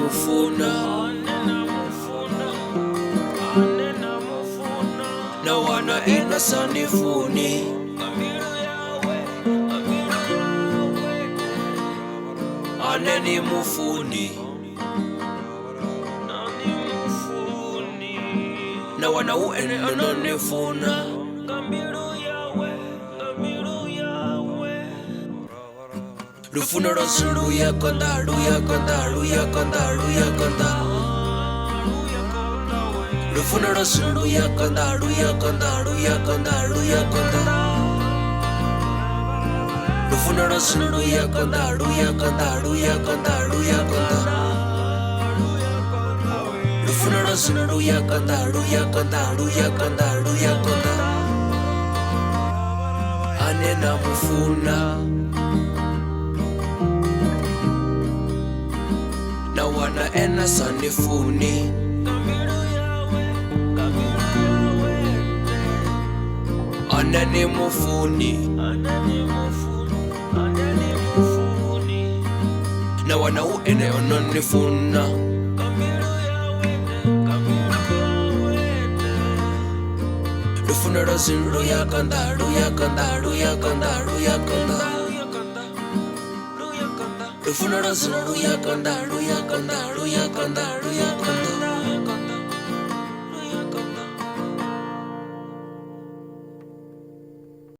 mufuna na wana ena sanifuni. Ane ni mufuni na wana u ene anonifuna. Lufuno lwashu luya konḓa, luya konḓa, luya konḓa, luya konḓa. Lufuno lwashu luya konḓa, luya konḓa, luya konḓa, luya konḓa. Lufuno lwashu luya konḓa, luya konḓa, luya konḓa, luya konḓa. Lufuno lwashu luya konḓa, luya konḓa, luya konḓa, luya konḓa. Ane na mufuna na wana ena sanifuni. Ane ni mufuni na wana u ene ononifuna. Lufuno lwashu luya konḓa, luya konḓa, luya konḓa, luya konḓa. Lufuno lwashu luya konḓa, luya konḓa, luya konḓa, luya konḓa.